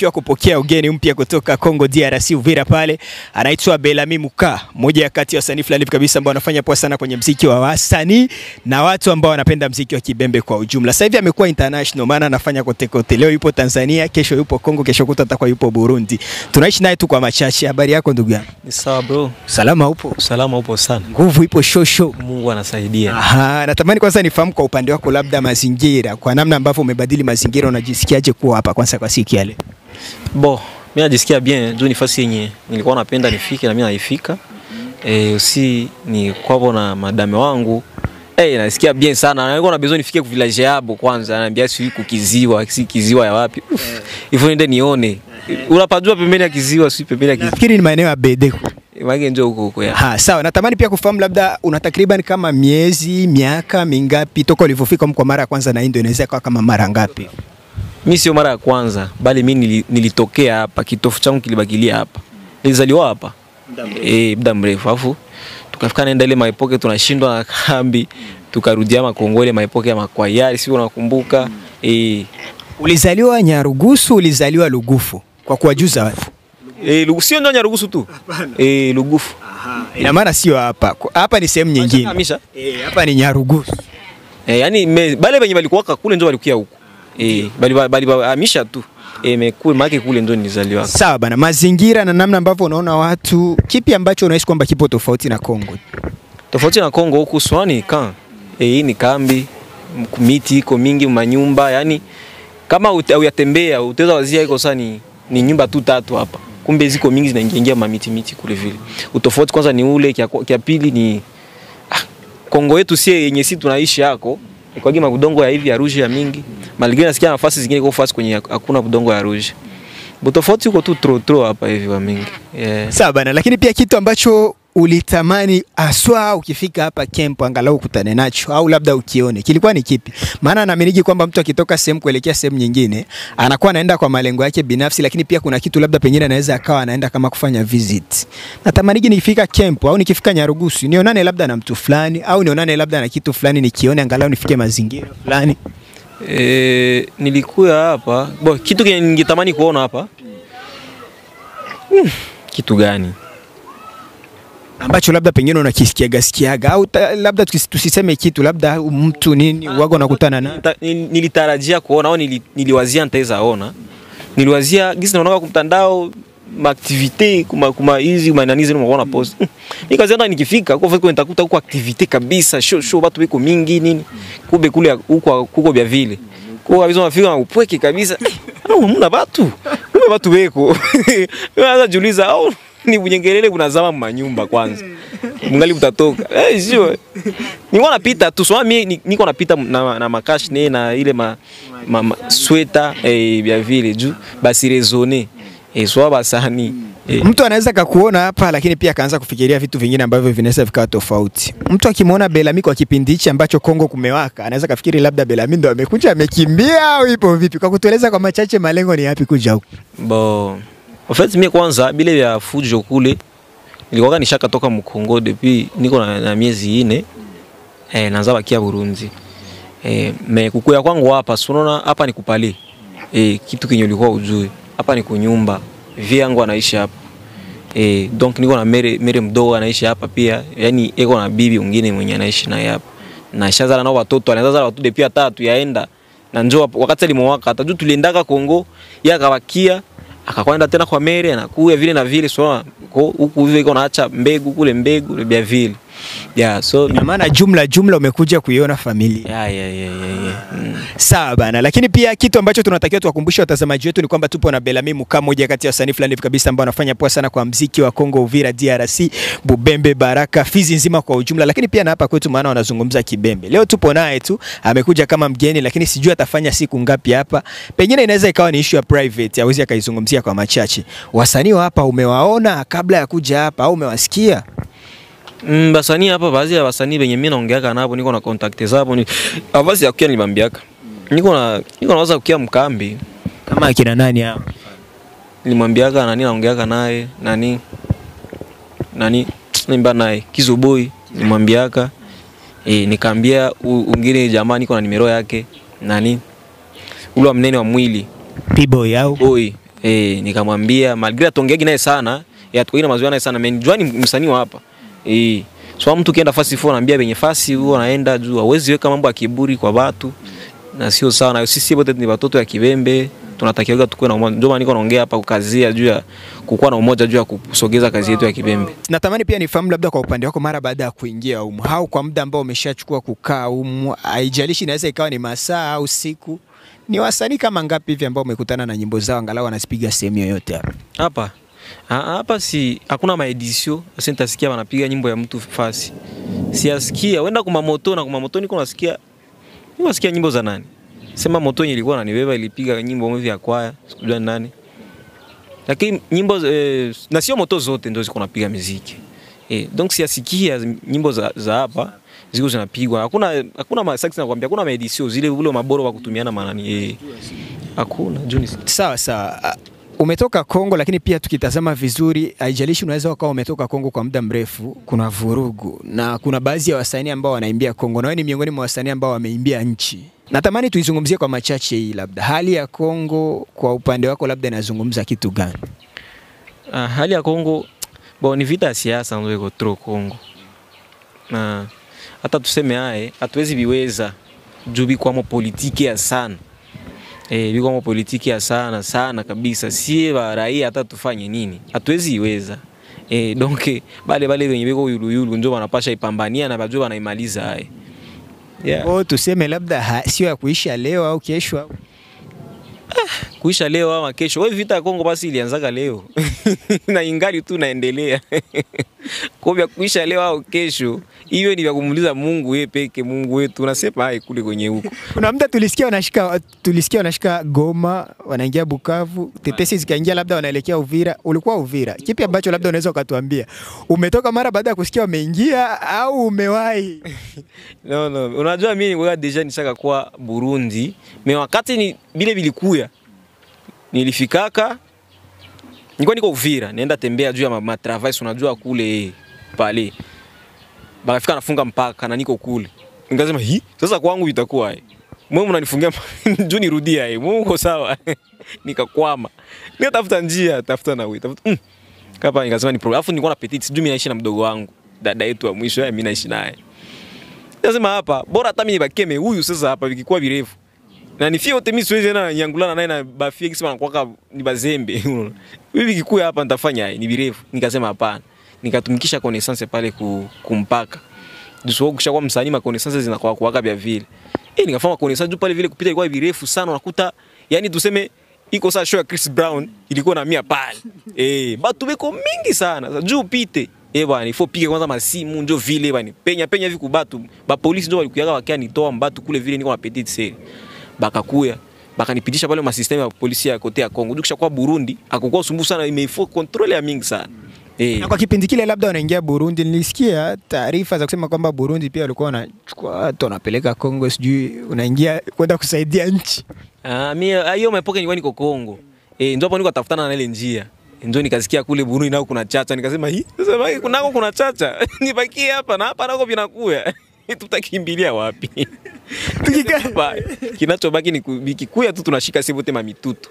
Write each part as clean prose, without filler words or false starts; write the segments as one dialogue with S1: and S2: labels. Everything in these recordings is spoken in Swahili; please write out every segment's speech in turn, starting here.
S1: tumefanikiwa kupokea ugeni mpya kutoka Congo DRC Uvira pale. Anaitwa Belami Muka, mmoja kati ya wasanii fulani kabisa ambao wanafanya poa sana kwenye mziki wa wasanii na watu ambao wanapenda mziki wa kibembe kwa ujumla. Sasa hivi amekuwa international, maana anafanya kote kote. Leo yupo Tanzania, kesho yupo Congo, kesho kutwa atakuwa yupo Burundi. Tunaishi naye tu kwa machache. Habari yako ndugu yangu?
S2: Ni sawa bro.
S1: Salama upo?
S2: Salama upo sana.
S1: Nguvu ipo shosho.
S2: Mungu anasaidia.
S1: Aha, natamani kwanza nifahamu kwa upande wako labda mazingira, kwa namna ambavyo umebadili mazingira unajisikiaje kuwa hapa kwanza kwa siku ya leo?
S2: Bo, mimi najisikia bien, juu nafasi yenye nilikuwa napenda nifike na mimi naifika. Usi ni kwapo na madame wangu. Nasikia bien sana. Nilikuwa na besoin nifike ku village yabo kwanza. Ananiambia si kukiziwa, si kiziwa ya wapi. Ifo niende nione. Unapajua pembeni ya kiziwa, si pembeni ya kiziwa.
S1: Nafikiri ni maeneo ya Bedeko.
S2: Mange njoo huko huko ya.
S1: Ha, sawa. Natamani pia kufahamu labda una takriban kama miezi, miaka mingapi toka ulipofika kwa mara ya kwanza na hii ndio inaweza kuwa kama mara ngapi?
S2: Mimi sio mara ya kwanza, bali mimi nilitokea hapa, kitofu changu kilibakilia hapa. Nilizaliwa hapa. Muda mrefu. Alafu tukafika naenda ile maipoke tunashindwa na kambi, tukarudia Makongole maipoke ya Makwayari, sio unakumbuka?
S1: Ulizaliwa Nyarugusu, ulizaliwa Lugufu kwa kuwajuza watu.
S2: Sio ndo Nyarugusu tu. Lugufu.
S1: Aha. Ina maana sio hapa. Hapa ni sehemu nyingine. Hapa ni Nyarugusu.
S2: Yani bale benye balikuwa kule ndio walikuwa huko. Bali hamisha tu. Mekule make kule ndio nilizaliwa.
S1: Sawa bana, mazingira na namna ambavyo unaona watu, kipi ambacho unahisi kwamba kipo tofauti na Kongo?
S2: Tofauti na Kongo huku swani kan. Hii ni kambi, miti iko mingi, manyumba, yani kama uyatembea utaweza wazia iko sana ni nyumba tu tatu hapa. Kumbe ziko mingi zinaingia mamiti miti kule vile. Utofauti kwanza ni ule, kia pili ni Kongo yetu sie yenye si tunaishi yako. Kwa gima budongo ya hivi ya rouge ya mingi. Malgré nasikia nafasi zingine kwa fasi kwenye hakuna budongo ya rouge. Utofauti uko tu tro hapa hivi wa mingi. Yeah.
S1: Sawa bana, lakini pia kitu ambacho ulitamani aswa ukifika hapa camp angalau ukutane nacho au labda ukione kilikuwa ni kipi? Maana naamini kwamba mtu akitoka sehemu kuelekea sehemu nyingine anakuwa anaenda kwa malengo yake binafsi, lakini pia kuna kitu labda pengine anaweza akawa anaenda kama kufanya visit. Natamani nikifika camp au nikifika Nyarugusu nionane labda na mtu fulani au nionane labda na kitu fulani nikione angalau nifike mazingira fulani.
S2: Nilikuwa hapa bo, kitu kenye ningetamani kuona hapa. Kitu gani
S1: ambacho labda pengine unakisikiaga sikiaga au labda tusiseme kitu labda mtu nini wago unakutana na?
S2: Nilitarajia kuona au niliwazia nitaweza ona. Niliwazia gisi naona kwa mtandao activité kuma hizi mananizi nimeona post. Nikazia hata nikifika kwa Facebook nitakuta huko activité kabisa, show watu wiko mingi nini. Kumbe kule huko kuko vya vile. Kwa kabisa unafika na upweke kabisa. Hamna watu. Kumbe watu weko. Unaanza jiuliza au ni bunyengelele kunazama manyumba kwanza. Mungali mtatoka. Sio. Niko napita tu so mimi niko napita na makash ne na ile ma sweta vya vile juu basi raisonner. So basani.
S1: Mtu anaweza kakuona hapa lakini pia akaanza kufikiria vitu vingine ambavyo vinaweza vikawa tofauti. Mtu akimuona Belami kwa kipindi hichi ambacho Kongo kumewaka, anaweza kafikiri labda Belami ndo amekuja amekimbia au ipo vipi? Kwa kutueleza kwa machache malengo ni yapi kuja huku?
S2: Bo, en fait mimi kwanza bila ya fujo kule nilikuwa nishaka toka Mkongo depuis niko na miezi 4 naanza bakia Burundi. Me kukuya kwangu hapa unaona hapa ni kupale. Kitu kinyo ulikuwa ujui. Hapa ni kunyumba. Vi yangu anaishi hapa. Donc niko na mere mdogo anaishi hapa pia. Yani eko na bibi mwingine mwenye anaishi naye hapa. Na shazala nao watoto, anazala watoto pia tatu yaenda. Na njoo wakati alimowaka hata juu tuliendaka Kongo, yeye akabakia akakwenda tena kwa mere anakuya vile na vile so huku hivi iko naacha mbegu kule mbegu vya vile. Yeah, so
S1: ina maana jumla umekuja kuiona familia.
S2: Yeah.
S1: Sawa bana, lakini pia kitu ambacho tunatakiwa tuwakumbushe watazamaji wetu ni kwamba tupo na Belami Muka, mmoja kati ya wasanii fulani kabisa ambao wanafanya poa sana kwa mziki wa Kongo, Uvira, DRC, Bubembe, Baraka, Fizi nzima kwa ujumla, lakini pia na hapa kwetu maana wanazungumza Kibembe. Leo tupo naye tu, amekuja kama mgeni lakini sijui atafanya siku ngapi hapa. Pengine inaweza ikawa ni issue ya private, hawezi akaizungumzia kwa machache. Wasanii wa hapa umewaona kabla ya kuja hapa au umewasikia?
S2: Basanii hapa baadhi ya wasanii wenye mimi naongeaka nabo niko na contact zao ni avazi ya kukia nilibambiaka. Niko nawaza kukia mkambi.
S1: Kama akina nani hao?
S2: Nilimwambiaka nani naongeaka naye, nani nimba naye Kizoboi nilimwambiaka. Nikaambia ungine jamaa niko na nimero yake nani? Ule wa mnene wa mwili.
S1: P-boy au?
S2: Boy. Nikamwambia malgré tongeagi naye sana, tuko na mazoea naye sana, mimi jua ni msanii wa hapa. So mtu kienda fasi fo anaambia benye fasi huo anaenda juu hawezi weka mambo ya kiburi kwa watu. Na sio sawa, na sisi wote ni watoto ya Kibembe, tunatakiwa tukue na umoja. Ndio maana niko naongea hapa kukazia juu ya kukuwa na umoja juu ya kusogeza kazi yetu ya Kibembe.
S1: Natamani pia nifahamu labda kwa upande wako mara baada ya kuingia humu au kwa muda ambao umeshachukua kukaa humu, haijalishi inaweza ikawa ni masaa au siku, ni wasanii kama ngapi hivi ambao umekutana na nyimbo zao angalau wanazipiga sehemu yoyote hapa?
S2: Hapa hapa si hakuna maedisio, sasa nitasikia wanapiga nyimbo ya mtu fasi. Siasikia, wenda kumamoto na kumamoto niko nasikia. Niko nasikia nyimbo za nani? Sema moto ilikuwa inanibeba ilipiga nyimbo mvi ya kwaya, sikujua ni nani. Lakini nyimbo na sio moto zote ndio ziko napiga muziki. Donc siasikia nyimbo za hapa ziko zinapigwa. Hakuna masax nakwambia, hakuna maedisio zile ule maboro wa kutumiana manani. Hakuna juni.
S1: Sawa sawa. Umetoka Kongo, lakini pia tukitazama vizuri, haijalishi unaweza ukawa umetoka Kongo kwa muda mrefu, kuna vurugu na kuna baadhi ya wasanii ambao wanaimbia Kongo na wewe ni miongoni mwa wasanii ambao wameimbia nchi. Natamani tuizungumzie kwa machache hii, labda hali ya Kongo kwa upande wako labda inazungumza kitu gani?
S2: Hali ya Kongo bon, ni vita ya siasa ndio iko trop Kongo. Na hata tuseme hae hatuwezi biweza juu bikwamo politiki ya sana. Biko politiki ya sana sana kabisa. Si ba raia hata tufanye nini hatuwezi iweza. Donc bale wenye biko yulu ndio wanapasha ipambania na bajua wanaimaliza hae. Yeah.
S1: Oh, tuseme labda sio ya kuisha leo au kesho.
S2: Kuisha leo ama kesho. Wewe vita ya Kongo basi ilianzaga leo. Na ingali tu naendelea. Kwa hivyo kuisha leo au kesho, hiyo ni ya kumuuliza Mungu yeye peke, Mungu wetu. Unasema hai kule kwenye huko.
S1: Kuna muda tulisikia wanashika Goma, wanaingia Bukavu, tetesi zikaingia labda wanaelekea Uvira. Ulikuwa Uvira. Kipi ambacho labda unaweza ukatuambia? Umetoka mara baada ya kusikia wameingia au umewahi?
S2: No. Unajua mimi nilikuwa deja nishaka kwa Burundi, mais wakati ni bile bilikuya nilifikaka nilikuwa niko Uvira, nienda tembea juu ya ma travail, unajua kule pale. Bakafika nafunga mpaka na niko kule. Nikasema hi, sasa kwangu itakuwa eh. Mwe mnanifungia juu nirudia eh. Mungu sawa. Nikakwama. Nikatafuta njia, tafuta na wewe, tafuta. Kapa nikasema ni problem. Alafu nilikuwa na petite, sijui mimi naishi na mdogo wangu. Dada yetu wa mwisho, mimi naishi naye. Nikasema hapa, bora hata mimi nibakeme huyu sasa hapa vikikuwa virefu. Na nifie wote mimi siwezi na nyangulana naye na bafie kisema nakuwa ni bazembe. Hivi kikuya hapa nitafanya ni virefu. Nikasema hapana. Nikatumikisha connaissance pale kumpaka. Juu ukishakuwa msanii ma connaissance zinakuwa kuwaka vya vile. Nikafanya connaissance juu pale vile kupita ilikuwa virefu sana unakuta yani tuseme iko saa show ya Chris Brown ilikuwa na 100 pale. Batu beko mingi sana. Juu upite. Bwana ifo pige kwanza masimu ndio vile bwana. Penya penya hivi kubatu. Ba polisi ndio walikuyaga wakia nitoa mbatu kule vile niko na petite sere. Bakakuya bakanipitisha pale ma system ya polisi ya kote ya Kongo. Dukisha kwa Burundi akokuwa usumbufu sana, imeifo control ya mingi sana.
S1: Na kwa kipindi kile labda wanaingia Burundi, nilisikia taarifa za kusema kwamba Burundi pia walikuwa wanachukua watu wanapeleka Kongo, sijui unaingia kwenda kusaidia nchi.
S2: Mimi hiyo mepoke nilikuwa niko Kongo. Ndio hapo niko tafutana na ile njia. Ndio nikasikia kule Burundi nao kuna chacha, nikasema hii sasa baki kunako kuna chacha. Nibakie hapa na hapa nako vinakuya. Tutakimbilia wapi? Kinachobaki ni kikuya tu tunashika sibu tema mitutu.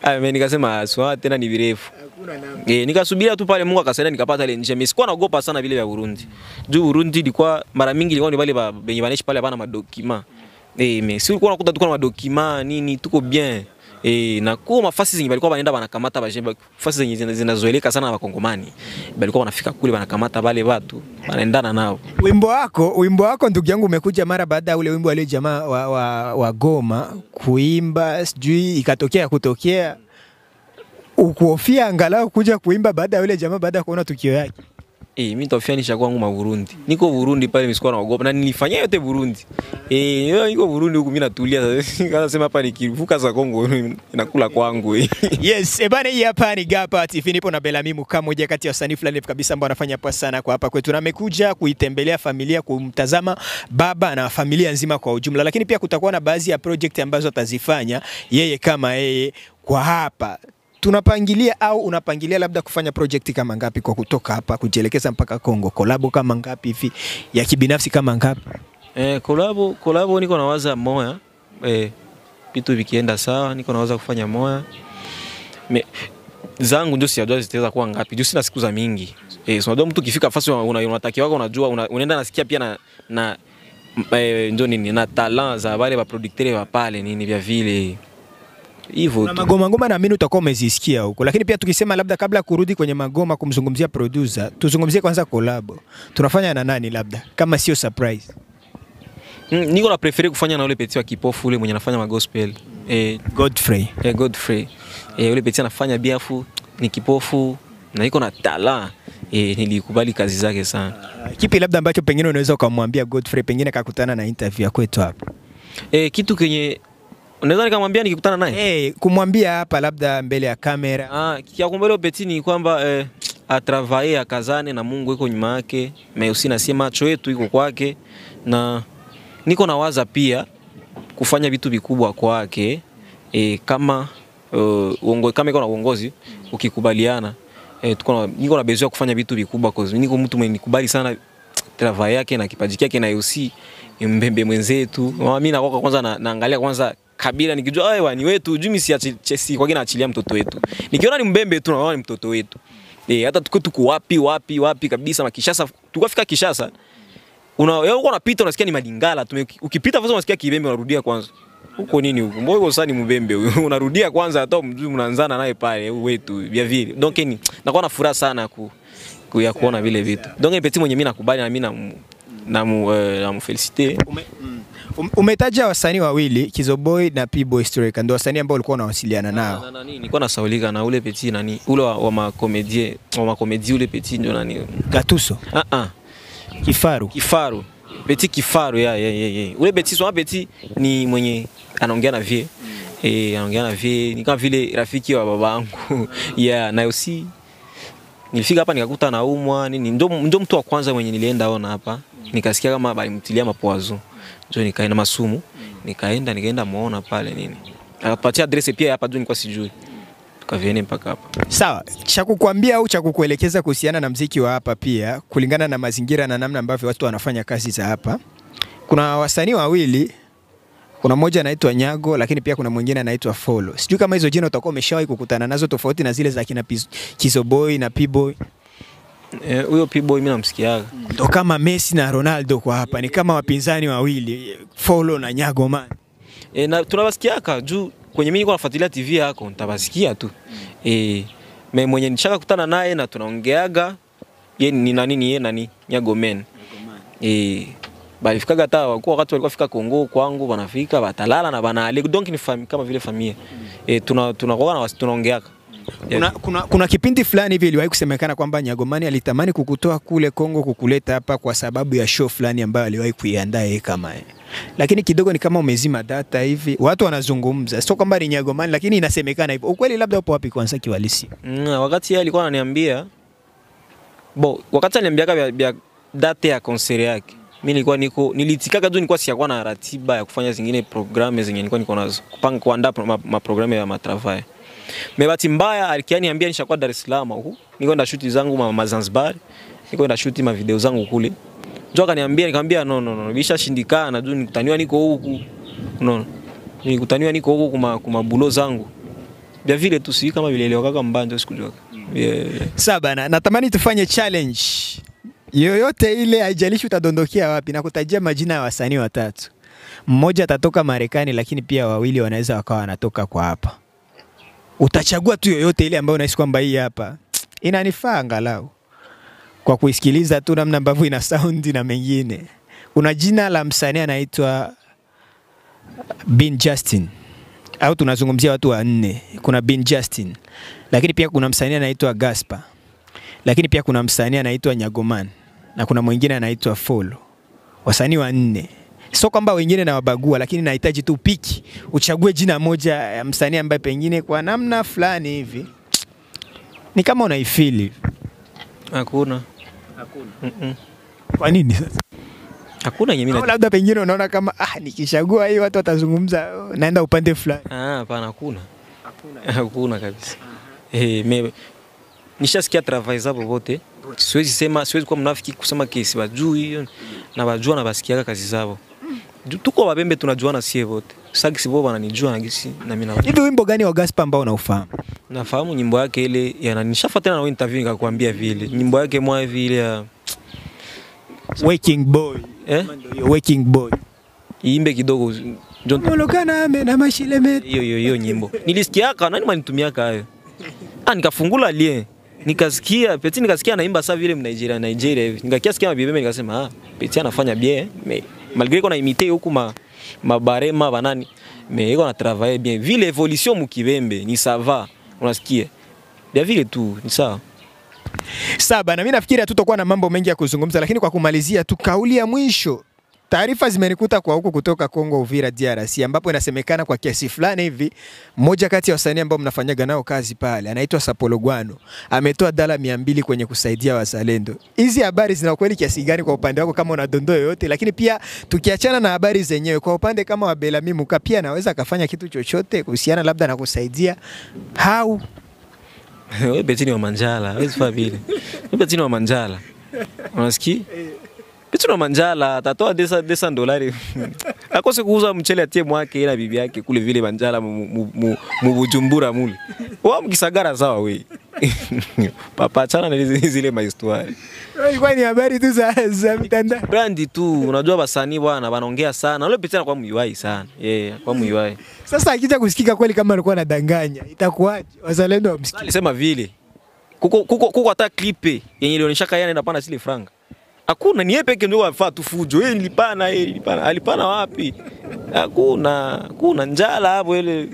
S2: Mimi nikasema swa tena ni virefu. Nikasubiria tu pale Mungu akasaidia nikapata ile njia. Mimi sikuwa naogopa sana vile vya Burundi. Juu Burundi ilikuwa mara mingi ilikuwa ni wale benye banaishi pale hapana madokima. Mais si ulikuwa unakuta tuko na madokima nini tuko bien. Na kwa mafasi zenye balikuwa wanaenda wanakamata bajemba, fasi zenye zinazoeleka sana na Wakongomani. Balikuwa wanafika kule wanakamata wale watu, wanaendana nao.
S1: Wimbo wako ndugu yangu umekuja mara baada ya ule wimbo wale jamaa wa Goma kuimba, sijui ikatokea kutokea. Ukuhofia angalau kuja kuimba baada ya ule jamaa baada ya kuona tukio yake?
S2: Mimi nitofia nishakuwa nguma Burundi. Niko Burundi pale mimi naogopa na nilifanya yote Burundi. Niko Burundi huku mimi natulia sasa. Nikasema hapa nikivuka za Kongo inakula kwangu.
S1: Yes, ebana hii hapa ni Gapa TV, nipo na Belami Muka, mmoja kati ya wasanii fulani kabisa ambao anafanya poa sana kwa hapa kwetu. Na amekuja kuitembelea familia, kumtazama baba na familia nzima kwa ujumla. Lakini pia kutakuwa na baadhi ya project ambazo atazifanya yeye kama yeye kwa hapa. Tunapangilia au unapangilia labda kufanya project kama ngapi kwa kutoka hapa kujielekeza mpaka Kongo? Kolabo kama ngapi hivi ya kibinafsi kama ngapi?
S2: Kolabo niko nawaza moya. Vitu vikienda sawa niko nawaza kufanya moya. Me zangu ndio sijajua zitaweza kuwa ngapi. Juu sina siku za mingi. So unajua mtu ukifika fasi unatakiwa wako unajua unaenda nasikia pia na ndio nini na talent za wale wa producteur wa pale nini vya vile. Hivyo
S1: na magoma ngoma naamini utakuwa umezisikia huko. Lakini pia tukisema labda kabla kurudi kwenye magoma kumzungumzia producer, tuzungumzie kwanza collab. Tunafanya na nani labda kama sio surprise?
S2: Niko na prefer kufanya na ule petit wa kipofu ule mwenye anafanya ma gospel.
S1: Godfrey.
S2: Godfrey. Ule petit anafanya biafu ni kipofu na iko na talent. Nilikubali kazi zake sana.
S1: Kipi labda ambacho pengine unaweza ukamwambia Godfrey pengine akakutana na interview ya kwetu hapa?
S2: Kitu kenye unaweza nikamwambia nikikutana naye?
S1: Kumwambia hapa labda mbele ya kamera.
S2: Kia kumbele petit ni kwamba atravaye akazane na Mungu iko nyuma yake, mais aussi na macho yetu iko kwake na niko nawaza pia kufanya vitu vikubwa kwake kama uongozi kama iko na uongozi ukikubaliana tuko niko na besoin kufanya vitu vikubwa cause niko mtu mwenye nikubali sana travail yake na kipaji chake na aussi mbembe mwenzetu. Mimi na kwanza naangalia kwanza kabila nikijua aiwa ni wetu juu mimi siachi kwa kina achilia mtoto wetu. Nikiona ni mbembe tu naona ni mtoto wetu. Hata tuko wapi wapi kabisa na Kishasa tukafika Kishasa uko unapita unasikia ni Malingala ukipita sasa unasikia Kibembe unarudia kwanza. Huko nini huko? Mbona uko sasa ni mbembe huyo? Unarudia kwanza hata mjui mnaanzana naye pale wetu vya vile. Donc ni nakuwa na furaha sana ya kuona vile vitu. Donc ni petit mwenye mimi nakubali na mimi na feliciter.
S1: Umetaja wasanii wawili Kizoboy na P-Boy Striker ndio wasanii ambao ulikuwa unawasiliana nao.
S2: Na nilikuwa nasaulika na ule petit nani ule wa ma comédien wa ma comédie ule petit ndio nani
S1: Gatuso. Kifaru.
S2: Petit Kifaru ya. Ule petit son petit ni mwenye anaongea na vie. Anaongea na vie ni kama vile rafiki wa babangu. Yeah, na aussi nilifika hapa nikakuta naumwa nini ndio mtu wa kwanza mwenye nilienda ona hapa. Nikasikia kama balimtilia mapoazo. Ndio nikaenda masumu, nikaenda muona pale nini. Akapatia address pia hapa juu nilikuwa sijui. Tukaviene mpaka hapa.
S1: Sawa, cha kukuambia au cha kukuelekeza kuhusiana na muziki wa hapa pia kulingana na mazingira na namna ambavyo watu wanafanya kazi za hapa. Kuna wasanii wawili, kuna mmoja anaitwa Nyago lakini pia kuna mwingine anaitwa Folo. Sijui kama hizo jina utakuwa umeshawahi kukutana nazo tofauti na zile za kina Kizoboy na P-Boy.
S2: Huyo P-Boy mimi namsikiaga.
S1: Ndio kama Messi na Ronaldo kwa hapa, ni kama wapinzani wawili, Folo na Nyago man.
S2: Na tunawasikiaka juu kwenye mimi niko nafuatilia TV yako nitabasikia tu. Mimi mwenye nishaka kutana naye na tunaongeaga yeye ni nani ni yeye nani Nyago man. Balifikaga hata wakati walikuwa fika Kongo kwangu wanafika batalala na bana donc ni kama vile familia. Tunakuwa na tunaongeaka.
S1: Kuna kipindi fulani hivi iliwahi kusemekana kwamba Nyagomani alitamani kukutoa kule Kongo kukuleta hapa kwa sababu ya show fulani ambayo aliwahi kuiandaa yeye kama yeye. Lakini kidogo ni kama umezima data hivi. Watu wanazungumza. Sio kwamba ni Nyagomani lakini inasemekana hivyo. Ukweli labda upo wapi kwanza kiwalisi?
S2: Wakati yeye alikuwa ananiambia wakati aliniambia bia date ya concert yake. Mimi nilikuwa nilitikaka tu nilikuwa siyakuwa na ratiba ya kufanya zingine programme zenye nilikuwa niko nazo. Kupanga kuandaa ma programme ya matravai. Mebati mbaya alikianiambia nishakuwa Dar es Salaam huku. Niko enda shoot zangu ma Zanzibar. Niko enda shoot ma video zangu kule. Njoo akaniambia nikamwambia no nilishashindikana juu nikutaniwa niko huku. No. Nikutaniwa niko huku kuma bulo zangu. Vya vile tu si kama vile leo kaka mbanja sikujua.
S1: Sawa bana, natamani tufanye challenge. Yoyote ile haijalishi utadondokea wapi na kutajia majina ya wasanii watatu. Mmoja atatoka Marekani lakini pia wawili wanaweza wakawa wanatoka kwa hapa. Utachagua tu yoyote ile ambayo unahisi kwamba hii hapa inanifaa angalau kwa kuisikiliza tu namna ambavyo ina sound na mengine. Kuna jina la msanii anaitwa Bin Justin. Au tunazungumzia watu wanne. Kuna Bin Justin. Lakini pia kuna msanii anaitwa Gaspar. Lakini pia kuna msanii anaitwa Nyagoman na kuna mwingine anaitwa Folo. Wasanii wanne. Sio kwamba wengine nawabagua lakini nahitaji tu piki. Uchague jina moja ya msanii ambaye pengine kwa namna fulani hivi ni kama unaifeel.
S2: Hakuna.
S1: Kwa nini sasa?
S2: Hakuna yenye mimi.
S1: Labda pengine unaona kama nikichagua hii watu watazungumza naenda upande fulani.
S2: Hapana hakuna. Hakuna kabisa. Mimi nishasikia travail zao wote. Siwezi sema, siwezi kuwa mnafiki kusema kesi bajui na bajua na basikiaga kazi zao. Tuko wabembe tunajuana sie wote. Sasa kisi wao wananijua na gisi na mimi na.
S1: Hivi wimbo gani wa Gaspar ambao unaufahamu?
S2: Nafahamu nyimbo yake ile ya nishafuatana na interview nikakwambia vile. Nyimbo yake mwa hivi ile ya
S1: Waking Boy.
S2: Eh?
S1: Waking Boy.
S2: Iimbe kidogo.
S1: Molokana na mashileme.
S2: Hiyo nyimbo. Nilisikiaka nani manitumiaka hayo? Ah, nikafungula lien. Nikasikia Petit, nikasikia anaimba sasa vile Nigeria hivi. Nikakia sikia mabibeme nikasema ah, Petit anafanya bien mais malgré qu'on a imité huku mabarema banani mais iko na travailler bien. Vile évolution mukibembe ni ça va. Unasikia? Bien vile tu ni sawa.
S1: Saba, na mimi nafikiri hatutakuwa na mambo mengi ya kuzungumza, lakini kwa kumalizia tu kauli ya mwisho. Taarifa zimenikuta kwa huku kutoka Kongo Uvira DRC, ambapo inasemekana kwa kiasi fulani hivi mmoja kati ya wasanii ambao mnafanyaga nao kazi pale anaitwa Sapologwano ametoa $200 kwenye kusaidia wazalendo. Hizi habari zina ukweli kiasi gani kwa upande wako kama una dondoo yoyote? Lakini pia tukiachana na habari zenyewe, kwa upande kama wa Belami Muka pia anaweza akafanya kitu chochote kuhusiana labda na kusaidia hau?
S2: Wewe Betini wa Manjala, wewe sifaa vile. Wewe Betini wa Manjala. Unasikia? Betini wa Manjala atatoa $200. Akose kuuza mchele atie mwake ila bibi yake kule vile Manjala mu Bujumbura mule. Wao mkisagara sawa wewe. Papa achana na zile mahistori.
S1: Ilikuwa ni habari tu za mitandao.
S2: Brandi tu, unajua wasanii bwana wanaongea sana. Ule Betini kwa muiwai sana. Yeah, kwa muiwai.
S1: Sasa akija kusikika kweli kama alikuwa anadanganya, itakuwaje? Wazalendo wamsikie.
S2: Alisema vile. Kuko hata clip yenye ilionyesha yeye anaenda pana zile franga. Hakuna, ni yeye peke ndio afaa tu fujo. Yeye nilipana, yeye nilipana. Alipana wapi? Hakuna njala hapo ile.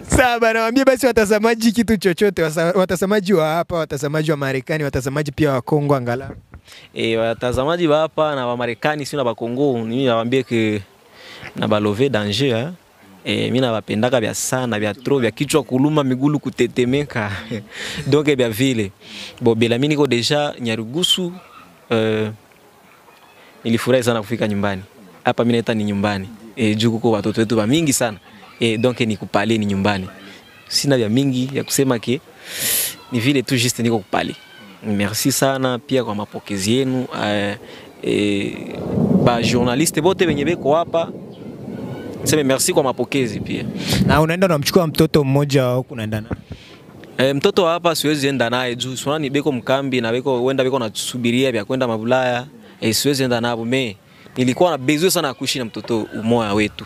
S1: Sawa, nawaambia basi watazamaji kitu chochote, watazamaji wa hapa, watazamaji wa Marekani, watazamaji pia wa Kongo angalau.
S2: Watazamaji wa hapa na wa Marekani sio na wa Kongo, mimi nawaambia ke na balove danger eh. Mimi nawapendaka vya sana, vya trop, vya kichwa kuluma, migulu kutetemeka. Donc vya vile. Bon, Belami niko deja Nyarugusu. Nilifurahi sana kufika nyumbani. Hapa mimi naita ni nyumbani. Juu kuko watoto wetu wa mingi sana. Donc ni kupale ni nyumbani. Sina vya mingi ya kusema ke ni vile tu juste niko kupale. Merci sana pia kwa mapokezi yenu. Ba journaliste bote wenye beko hapa. Sema merci kwa mapokezi pia.
S1: Na unaenda unamchukua mtoto mmoja huko unaenda naye?
S2: Mtoto hapa siwezi enda naye juu sunani beko mkambi na beko wenda beko nasubiria vya kwenda mabulaya. Siwezi enda nabo me. Nilikuwa na besoin sana kuishi na mtoto umoja wetu.